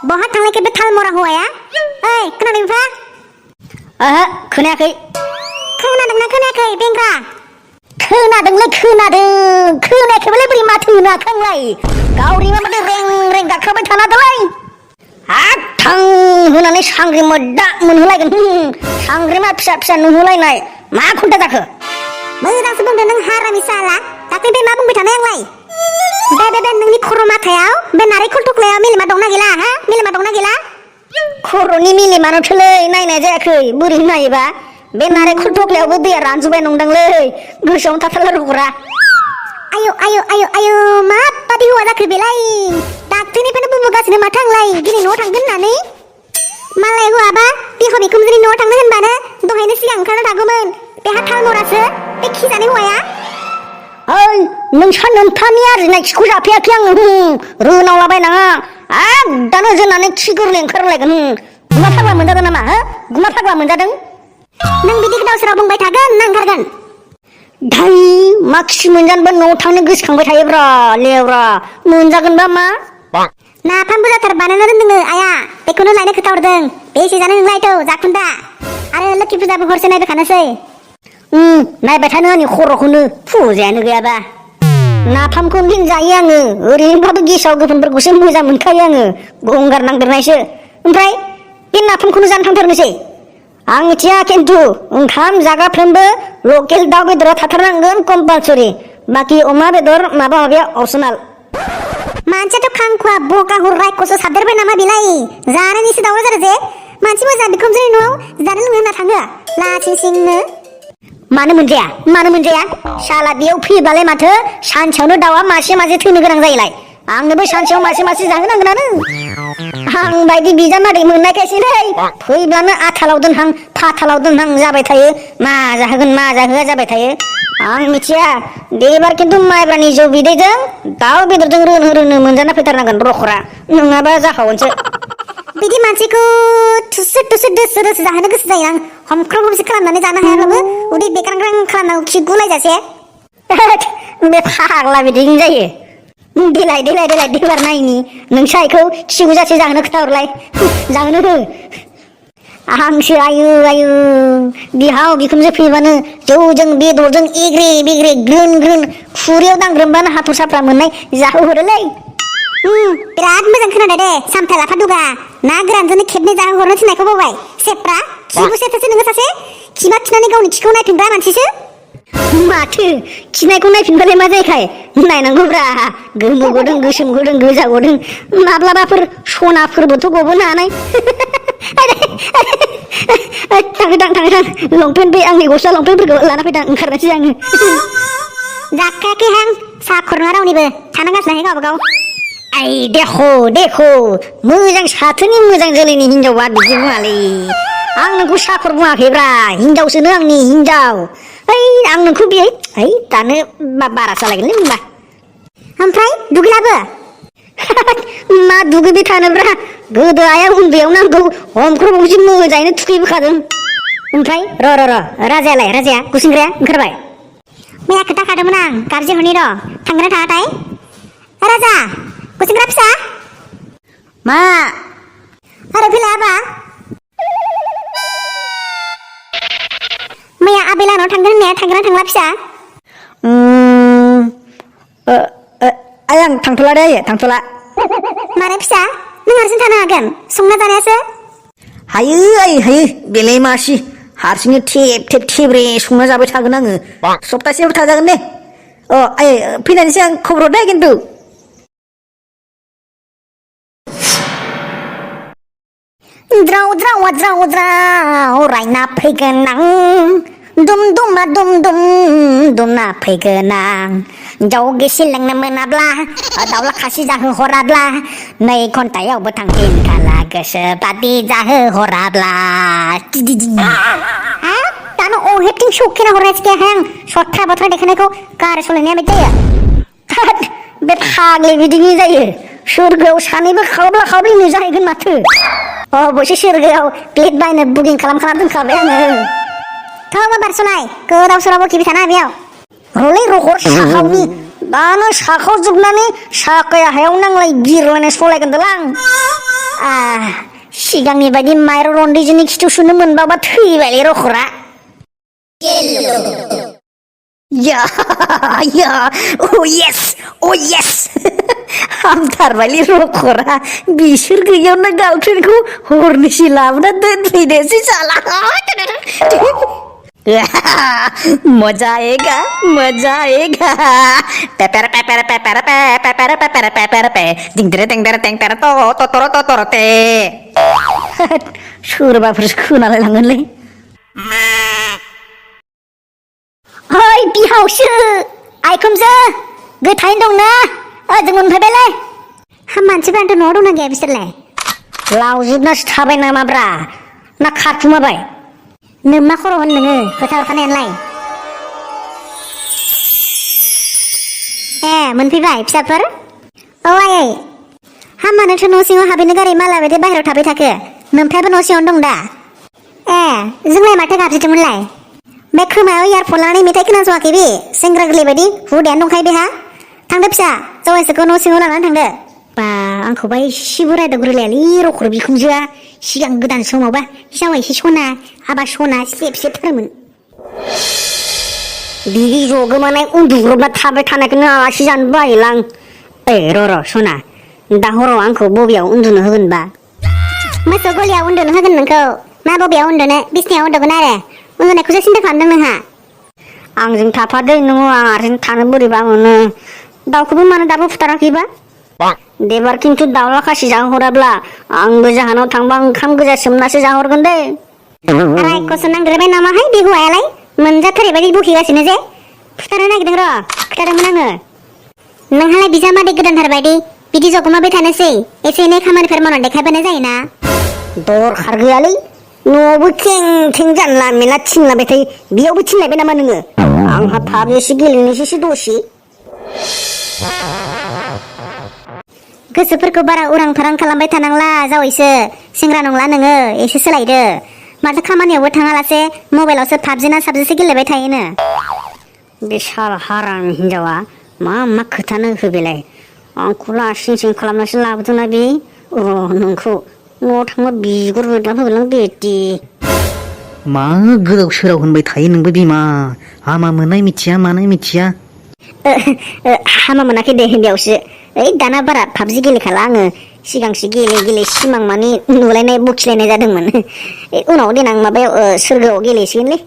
बहा थांनायखौ बे थाल मरा हौवाया ओइ खोनादों बिफा ओहो खोनायाखै खोनादोंना खोनायाखै बेंग्रा खोनादोंलै खोनायाखैबालाय बोरै माथो होनो आखांलाय गावरिमा माथो रें रें गाखोबाय थानादोलाय हाब थां होनानै सांग्रि मोद्दा मोनहोलायगोन सांग्रिमा फिसा फिसा नुहोलायनाय मा खुन्था जाखो मोजांसो बुंदों नों हारामि साला दाख्लै बे मा बुंबाय थानाय आंलाय बे नोंनि खर' माथायाव बे नारेंखल थख्लायाव मेलेमा दंना गैला हा मेलेमा दंना गैला खर'नि मेलेमानोथोलै नायनाय जायाखै बोरै नायोबा बे नारेंखल थख्लायावबो दैया रानजोबबाय नंदांलै गोसोआवनो थाथारला रगरा आयु माबादि हौवा जाखो बेलाय दाख्लैनिफ्रायनो बुंबोगासिनो माथो आंलाय दिनै न'आव थांगोन होननानै मालाय हौवाबा बिहाव बिखुनजोनि न'आव थांनो होनबानो दहायनो सिगां ओंखारना थागौमोन बेहा थाल मरासो बे खिजानाय हौवाया ओइ नोंसा नोंथांनि आरजिनाय खिखौ जाफैयाखै आङो रोनावलाबायनाङा दानो जोंनानै खि गोरलै ओंखारलायगोन गुमा फाग्ला मोनजादों नामा हो गुमा फाग्ला मोनजादों नों बिदि गोदाव सोराव बुंबाय थागोन ना ओंखारगोन धाइ मा खि मोनजानोबा न'आव थांनो गोसोखांबाय थायोब्रा लेवरा मोनजागोनबा मा नाफाम बुरजाथार बानायना दोनदों आइया बेखौनो लायनो खोथाहरदों बेसे जानो नोंलायथ' जाखुन्दा आरो लोखि फुजाबो हरसे नायबायखानोसै नायबाय थानो आंनि खर'खौनो फुजायानो गैयाबा नाफामखौ दिन जायो आङो ओरैनोबाबो गेसाव गोफोनफोरखौसो मोजां मोनखायो आङो गंगार नांदेरनायसो ओमफ्राय बे नाफामखौनो जानो थांथारनोसै आं मिथिया खिन्थु ओंखाम जागाफ्रोमबो लकेल दाउ बेदरा थाथारनांगोन कम्पालसरि बाखि अमा बेदर माबा माबिया अपसनाल मानसियाथ' खांखुवा बका हररायखौसो साबदेरबाय नामा बेलाय जानायनिसो दावराव जादों जे मानसि मोजां बिखुनजोनि न'आव जानो लोंनो होनना थाङो लासिं सिंनो मानो मोनजाया साला बेयाव फैबालाय माथो सानसेयावनो दाउआ मासे मासे थैनो गोनां जायोलाय आंनोबो सानसेयाव मासे मासे जाहोनांगोनानो आं बायदि बिजामादै मोननायखायसोलै फैब्लानो आथालाव दोनहां फाथालाव दोनहां जाबाय थायो मा जाहोगोन मा जाहोआ जाबाय थायो आं मिथिया देबार खिन्थु माइब्रानि जौ बिदैजों दाउ बेदरजों रोनो मोनजाना फैथारनांगोन रखरा नङाबा जाखावनोसो बिदि मानसिखौ थुसो दोसो जाहोनो गोसो जायो आं हमख्रम हमसो खालामनानै जानो हायाब्लाबो उदै बेग्रांग्रां खालामनांगौ खि गुलायजासे बे फाग्ला बिदिनो जायो देलाय देबार नायनि नोंसा आइखौ खिगुजासे जाहोनो खोथाहरलाय जाहोनो हो आंसो आयु बिहाव बिखुनजो फैबानो जौजों बेदरजों एग्रे बेग्रे ग्रोन खुरैयाव दांग्रोमबानो हाथर साफ्रा मोननाय जाहोहरोलै बिराद मोजां खोनादों दे सामथाय लाफा दुगा ना गोरानजोंनो खेबनै जाहोहरनो थिननायखौ बावबाय सेफ्रा खिबु सेथासो नोङो सासे खिबा खिनानै गावनि खिखौ नायफिनग्रा मानसिसो माथो खिनायखौ नायफिनबालाय मा जायोखाय नायनांगौब्रा गोमो गदों गोसोम गदों गोजा गदों माब्लाबाफोर सनाफोरबोथ' गबोनो हानाय थांनो लंपेन्ट बे आंनि गस्ला लंपेन्टफोरखौ लाना फैदां ओंखारनोसै आङो जाखायाखैहां साहा खरङा रावनिबो थानांगासिनो गावबागाव आइ देखो मोजां साथोनि मोजां जोलैनि हिनजावा बिदि बुङालै आं नोंखौ साखर बुङाखैब्रा हिनजावसोनो आंनि हिनजाव आं नोंखौ बियो दानो बारा सालायगोनलै होनबा ओमफ्राय दुगैलाबो मा दुगैबाय थानोब्रा गोदो आइया उन्दैयावनो आंखौ हमख्रब हमसि मोजाङैनो थुखैबोखादों ओमफ्राय र' राजाया गुसेंग्राया ओंखारबाय मैया खोथाखादोंमोन आं गारजि हरनि र' थांगोना थाङाथाय राजा गुसेंग्रा फिसा मा आरो फैलाय आबा मैया आबैलानाव थांगोन होननाया थांगोना थांला फिसा आं थांथ'ला दे थांथ'ला माने फिसा नों हारसिं थानो हागोन संना जानायासो हायो बेलाय मासि हारसिंनो थेब थेब्रे संना जाबाय थागोन आङो सप्तासेयाव थाजागोन दे फैनायनि सिगां खबर हरदे खिन्थु द्राव रायना फैगोन आं दुम दुमना फैगोन आं दाउ गिसि लोंनो मोनाब्ला दाउला खासि जाहोहराब्ला 2 घन्टायावबो थांफिनखाला गोसो बादि जाहोहराब्ला दानो अहेबथिं सौखेना हरनायसो गैयाहाय आं सट्रा बाथ्रा देखायनायखौ गारि सालायनाया बिदि जायो बे फाग्लि बिदिनो जायो सोरगोआव सानैबो खावब्ला नुजाहैगोन माथो अबयसे सोरगोआव प्लेट बायनो बुकिं खालामखाना दोनखाबाय आङो थौ बारस'नाय गोदाव सोरावबो खिबि थाना बेयाव रलै रखर साखावनि दानो साखाव जोबनानै साखाया हायाव नांलाय बिरलायनाय सलायगोन दालां सिगांनि बायदि माइरं रन्दैजोंनि खिथु सुनो मोनबाबा थैबायलै रखरा या या ओ येस हामथारबायलै रखरा बिसोर गैयावनो गार्लफ्रेन्डखौ हरनैसो लाबोना दोनफैनोसै साला मजा आएगा पेपर पेपर पेपर पेपर पेपर पेपर पे दिंदरे दिंदरे दिंदरे तो तोरो ते सोरबाफोर खोनालाय लांगोनलै ओइ बिहावसो आइखुमजो गोथायैनो दंना ओजों मोनफैबायलै मानसिफ्रानोथ' न'आव दंना गैया बिसोरलाय लावजोबनासो थाबाय नामाब्रा ना खारखुमाबाय नोम्मा खर' होन नोङो खोथा हरखानायानोलाय मोनफैबाय फिसाफोर औ आयै मानोथो न' सिङाव हाबैनो गारै माला बायदि बाहेरायाव थाबाय थाखो नोमथायाबो न' सिङावनो दं दा जोंलाय माथो गाबज्रिदोंमोनलाय बे खोमायाव इयारफन लानानै मेथाइ खोनासङाखै बे सेंग्रा गोरलै बायदि हुदायानो दंखायो बेहा थांदो फिसा जवाइसोखौ न' सिङाव लानानै थांदो बा आंखौबा एसेबो रायदावग्रोलायालै रखर बिखुनजोआ सिगां गोदान समावबा जावा एसे सना हाबा सना सेबथारमोन बिदि जगोमानाय उन्दुग्रबना थाबाय थानायखौनो आलासि जानो बायोलां र' सना दा हराव आंखौ बबेयाव उन्दुनो होगोनबा मोसौ गलियाव उन्दुनो होगोन नोंखौ मा बबेयाव उन्दुनो बिसनायाव उन्दुगोन आरो उन्दुनायखौसो सिन्था खालामदों नोंहा आंजों थाफादो नोङो आं हारसिं थानो बोरैबा मोनो दाउखौबो मानो दाबो फुथाराखैबा देबार खिन्थु दाउला खासि जाहोहराब्ला आंबो जाहानाव थांबा ओंखाम गोजा सोमनासो जाहरगोन दे रायखौसो नांद्रायबाय नामाहाय बे हौवायालाय मोनजाथारैबायदि बुखिगासिनो जे फुथारनो नागिरदों र' खोथादोंमोन आङो नोंहालाय बिजामादै गोदानथार बायदि बिदि जगमाबाय थानोसै एसे एनै खामानिफोर मावनानै देखायबानो जायोना दरखार गैयालै न'आवबो थें जानला मेला थिनलाबाय थायो बेयावबो थिनलायबाय नामा नोङो आंहा थाबनोसो गेलेनोसैसो दसे गोसोफोरखौ बारा उरां फारां खालामबाय थानांला जावैसो सेंग्रा नंला नोङो एसे सोलायदो माथो खामानियावबो थाङालासे मबाइलावसो पाबजिना साबजिसो गेलेबाय थायोनो बे साला हारानि हिनजावा मा खोथानो होबेलाय आंखौ लासिं खालामनासो लाबोदोंना बे नोंखौ न'आव थांबा बिगुर बेरला होगोनलां बेटी मा गोदाव सोराव होनबाय थायो नोंबो बिमा हामा मोननाय मिथिया मानाय मिथिया हामा मोनाखै दे हिन्जावसो ओइ दाना बारा पाबजि गेलेखाला आङो सिगांसो गेले सिमां मानि नुलायनाय बखिलायनाय जादोंमोन उनाव देनां माबायाव सोरगोआव गेलेसिगोनलै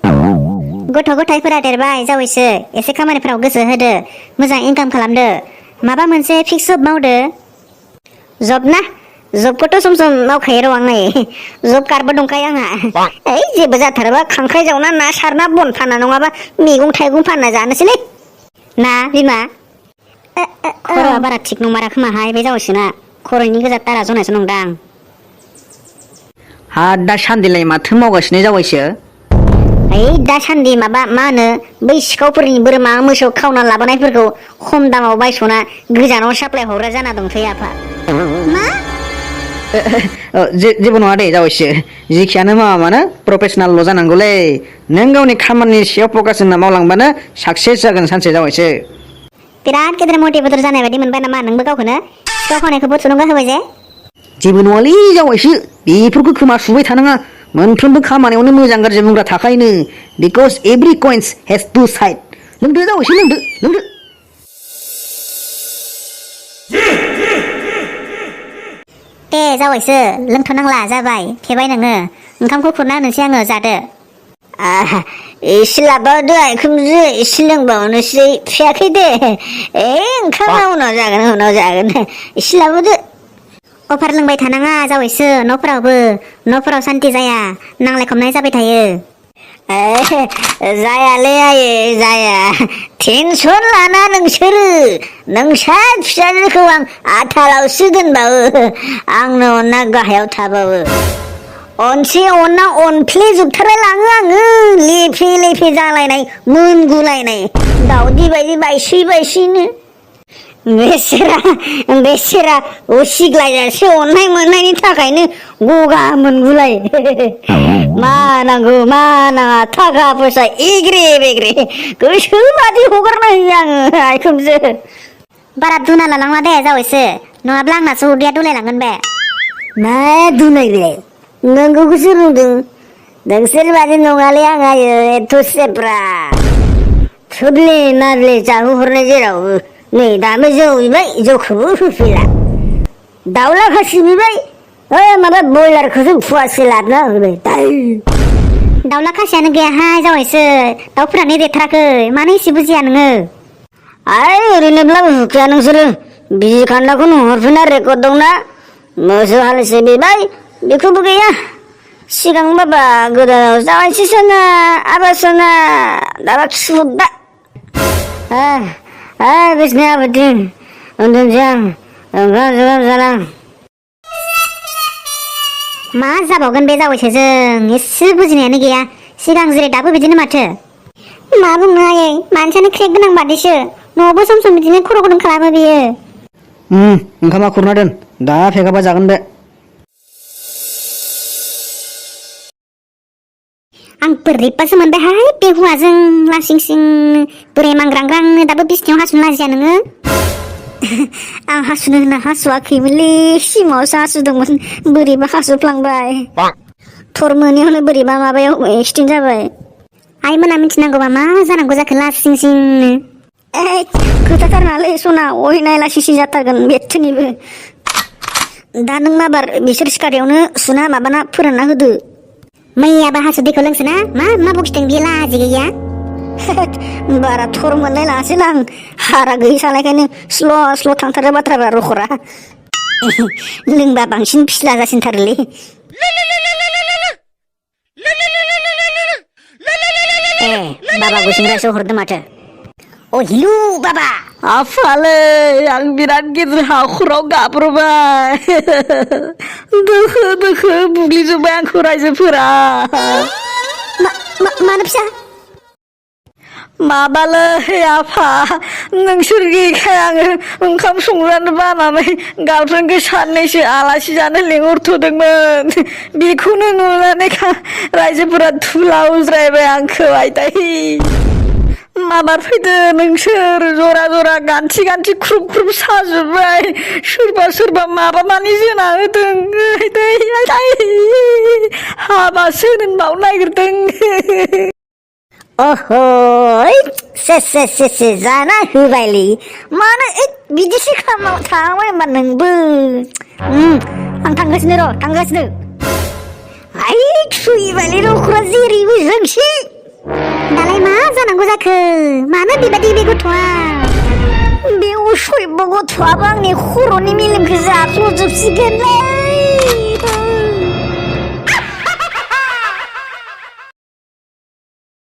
गथ' गथायफोरा देरबाय जावैसो एसे खामानिफोराव गोसो होदो मोजां इनकाम खालामदो माबा मोनसे फिक्स जब मावदो जबखौथ' सम सम मावखायो र' आङो जब कार्डबो दंखायो आंहा ओइ जेबो जाथाराबा खांख्राइ जावना ना सारना बन फानना नङाबा मैगं थाइगं फानना जानोसैलै ना बिमा खर'आ बारा थिग नंमारा खोमाहाय बे जावैसोना खर'नि गोजा तारा जनायसो नंदां हा दासान्दिलाय माथो मावगासिनो जावैसो ओइ दासान्दि माबा मा होनो बै सिखावफोरनि बोरमा मोसौ खावना लाबोनायफोरखौ खम दामाव बायस'ना गोजानाव साप्लाय हरग्रा जाना दंथ'यो आफा मा जेबो नङा दे जावैसो जेखियानो मावा मानो प्रफेसनेल जानांगौलै नों गावनि खामानिनि सायाव फकास होना मावलांबानो साक्सेस जागोन सानसे जावैसो बिराद गेदेर मटिभेटर जानाय बायदि मोनबाय नामा नोंबो गावखौनो सिखाव खावनायखौबो थुलुंगा होबाय जे जेबो नङालै जावैसो बेफोरखौ खोमा सुबाय थानाङा मोनफ्रोमबो खामानियावनो मोजां गाज्रि बुंग्रा थाखायोनो because every coins has two side लोंदो जावैसो लोंदो दे जावैसो लोंथ'नांला जाबाय फेबाय नोङो ओंखामखौ खुरना होनोसै आङो जादो एसे लाबावदो आइखुमजो एसे लोंबावनोसै फेयाखै दे ओंखामा उनाव जागोन एसे लाबावदो अफार लोंबाय थानाङा जावैसो न'फोराव सान्ति जाया नांलाय खमनाय जाबाय थायो जायालै आयै जाया टेनसन लाना नोंसोरो नोंसा फिसाजोखौ आं आथालावसो दोनबावो आंनो अनना गाहायाव थाबावो अनसे अनना अनफ्लेजोबथारबाय लाङो आङो लेफे जालायनाय मोनगुलायनाय दाउदै बायदि बायसैनो बेसेरा उसिग्लायजासे अननाय मोननायनि थाखायनो गगा मोनगुलाय मा नांगौ मा नाङा थाखा फैसा एग्रे बेग्रे गोसोबादि हगारना होयो आङो आइखुमजो बारा दुना लालांला दे जावैसो नङाब्ला आंनासो उदैया दुलायलांगोन बे मा दुनाय बेलाय नंगौखौसो बुंदों नोंसोर बादि नङालै आंहा एथ' सेब्रा थोब्ले माब्ले जाहोहरनाय जेरावबो नै दाबो जौ बिबाय जौखौबो होफैला दाउला खासि बिबाय माबा बयलारखौसो फुवासे लाबोना होबाय दाउला खासियानो गैयाहाय जावायसो दाउफोरानो देरथाराखै मानो एसे बुजिया नोङो ओरैनोब्लाबो होखाया नोंसोरो बिजि खान्दाखौ नुहरफिना रेकर्ड दंना मोसौ हालिसे बिबाय बेखौबो गैया सिगां बाबा गोदानाव जावायसो सोना आबा सोना दाबा खिफुदा बिसना आबादि उन्दुनोसै आं ओंखाम सोंखाम जानां मा जाबावगोन बे जावैसो जों एसे बुजिनायानो गैया सिगां जेरै दाबो बिदिनो माथो मा बुंनो आयै मानसियानो क्रेक गोनां बादिसो न'आवबो सम सम बिदिनो खर' गुदुं खालामो बियो ओंखामा खुरना दोन दा फेगाबा जागोन बे आं बोरैबासो मोनबायहाय बे हौवाजों लासिं सिं बोरै मांग्रांग्रां दाबो बिसिनायाव हासुनो लाजिया नोङो आं हासुनो होनना हासुवाखैमोनलै सिमावसो हासुदोंमोन बोरैबा हासुफ्लांबाय थर मोनैयावनो बोरैबा माबायाव एक्सिडेन्ट जाबाय आइमोना मिथिनांगौबा मा जानांगौ जाखो लासिं सिंनो खोथाथार नालै सना अयनाय लासिं सिं जाथारगोन बेथोनिबो दा नों माबार बिसोर सिखारियावनो सुना माबाना फोरानना होदो मैयाबा हासु दैखौ लोंसोना मा बखिदों बे लाजि गैया बारा थर मोनलाय लाङासै आं हारा गैयै सानायखायनो स्ल' थांथारो बाथ्राफ्रा रखरा लोंबा बांसिन फिस्ला जासिनथारोलै बाबा गुसिंग्रासो हरदों माथो अ हिलु बाबा आफालै आं बिराद गिदिर हाखराव गाब्रबाय दोखो बुग्लिजोब्बाय आंखौ रायजोफोरा मानो फिसा माबालै आफा नोंसोर गैखाय आङो ओंखाम संजानो बानानै गार्लफ्रेन्डखौ साननैसो आलासि जानो लिंहरथ'दोंमोन बेखौनो नुनानै रायजोफोरा धुला उज्रायबाय आंखौ आयदाय माबार फैदो नोंसोर जरा जरा गान्थि गान्थि ख्रुब ख्रुब साजोब्बाय सोरबा माबा मानि जोना होदों हाबासो होनबावनो नागिरदों ओहो से जाना होबायलै मानो बिदिसो खालामाव थांबाय होनबा नोंबो आं थांगासिनो थुयबायलै न'खरा जेरैबो जोंसै दालाय मा जानांगौ जाखो मानो बेबादि बे गथ'आ बे असयब गथ'आबो आंनि खर'नि मेलेमखौ जाजोबसिगोनलै